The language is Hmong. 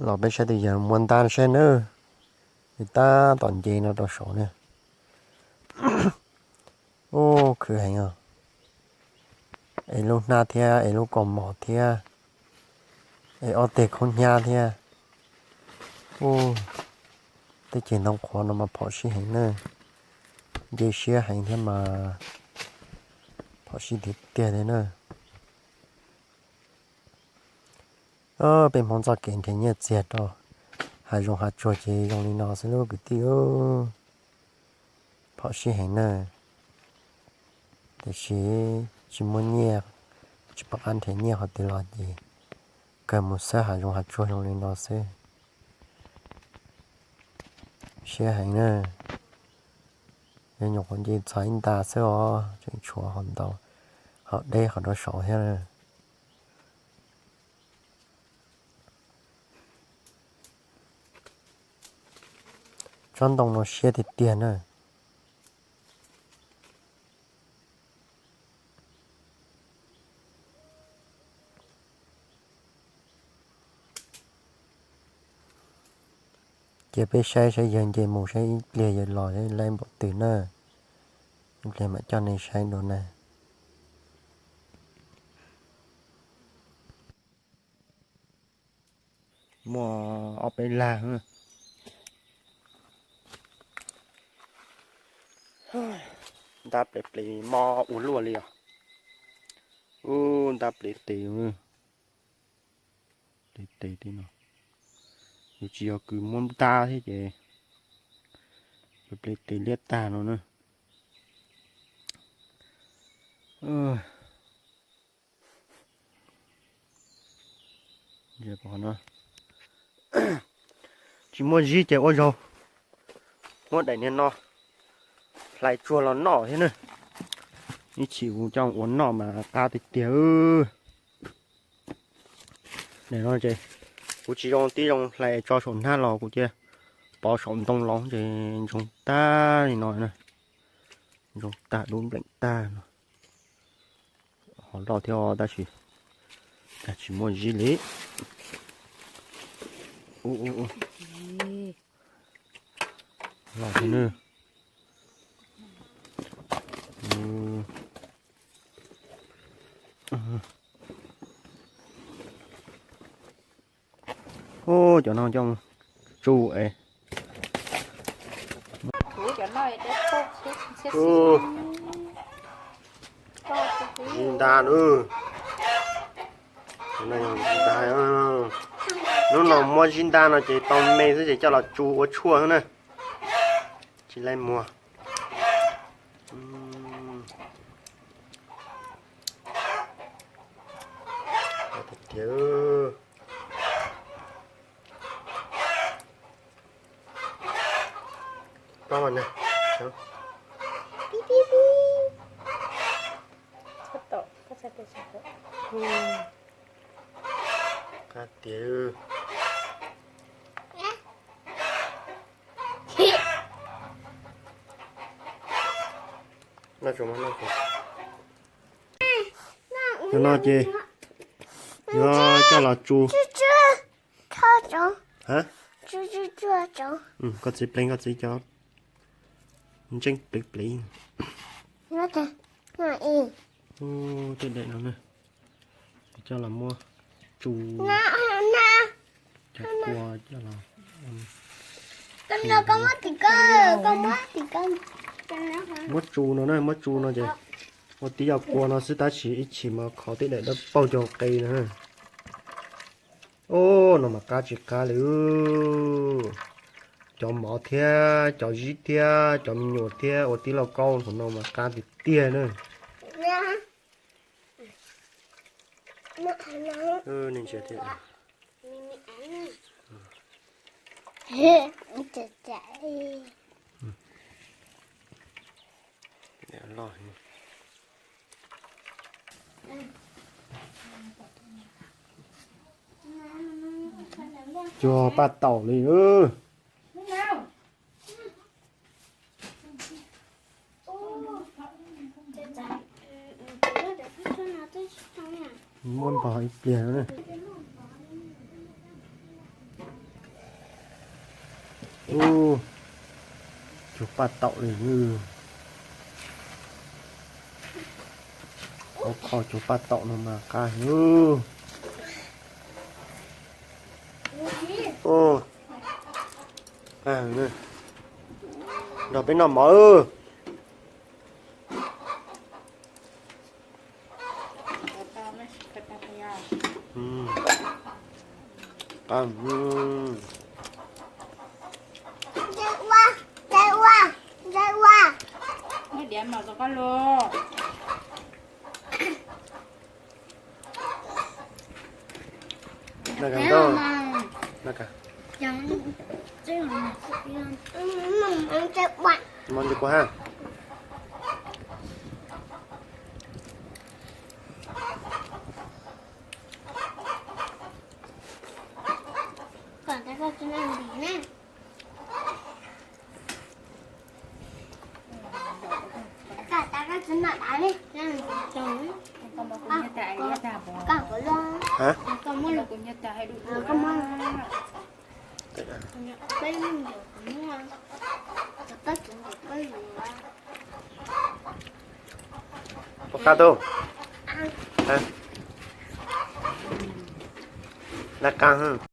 Los peb saib tus yawg muab ntab saib nawb. Nws tab tom nce no rau saud na. Ub, khwv heev os. Es lub hnab thiab es lub kaus mom thiab es ob teg khaub hnyiab thiab. Ub, tej ceg ntoo qhuav no mas phom sij heev na. Nce siab heev thiab mas phom sij tiag tiag li na. Peb Hmoob txoj kev nrhiav nyiaj txiag rau hav zoov hav tsuag ces zoo li no xwb lub kwv tij. Phom sij heev na, tiam sis tsis muaj nyiaj, tsis pom qab nrhiav nyiaj qhov twg los ces kawg mus xawb hav zoov hav tsuag zoo li no xwb. Siab heev na. Yog nyuam qhuav nce txog ib nta xwb os, tseem tshuav hauv ntau, hauv deb qhov rau saud thiab. Tsob ntoo no siab tiag tiag na. Cia peb saib saib yawg nce mus saib ib pliag yawg los saib laib npaum twg na. Ib pliag mam coj nej saib dua na. Muaj ob peb lag. Ntab ples ples mob ua luaj li os. Ub, ntab ples tes, ples tes tej no. Yus tsis yog kws muab ntab thiab ces ples tes liab tag no na. Tsis muaj zib ces ua zaug muab daim niag no hlais tsuag los noj thiab na. Ib chim kuv coj ua noj mas qab tiag tiag. Daim no ces kuv tsis zoo tib zoo hlais tso saum hnab los kuv cia pov saum ntoo los ces ntsoog tag li no na. Ntsoog tag dub npleem tag no. Ho loj thiab tab sis tsis muaj zib li. Loj thiab na. Ub, cov no coj tsu es. Zib ntab na. Zib ntab. Hnub no muab zib ntab no ces tau me xwb ces coj los tsu ua tshuaj xwb na. Tsis laib muag. Tiag tiag. Qab tiag. Cov no ces yuav coj los tsu. Koj txiv pleev koj txiv cov ntseeb plev plev. Tej daim no na, coj los muab tsu cov kua coj los. Muab tsu no na, muab tsu no ces ua tib yog kua no xwb tab sis ib chim mas kho tej daim dawb paug cog qe no. Ub, no mas qab tsis qab li. Cov mov thiab cov zib thiab cov me nyuam thiab ua tib lauj kaub hauv no mas qab tiag tiag na. Cua paj taum li. Muab npog ib pliag no na. Ub, cug paj taum li. Ub, qhov cug paj taum no mas qab heev. Ub, qab heev. Nrog peb noj mov. Muab diav mos rau koj los. Mov ntawd kuv ha. Ua qab tub. Laj qab.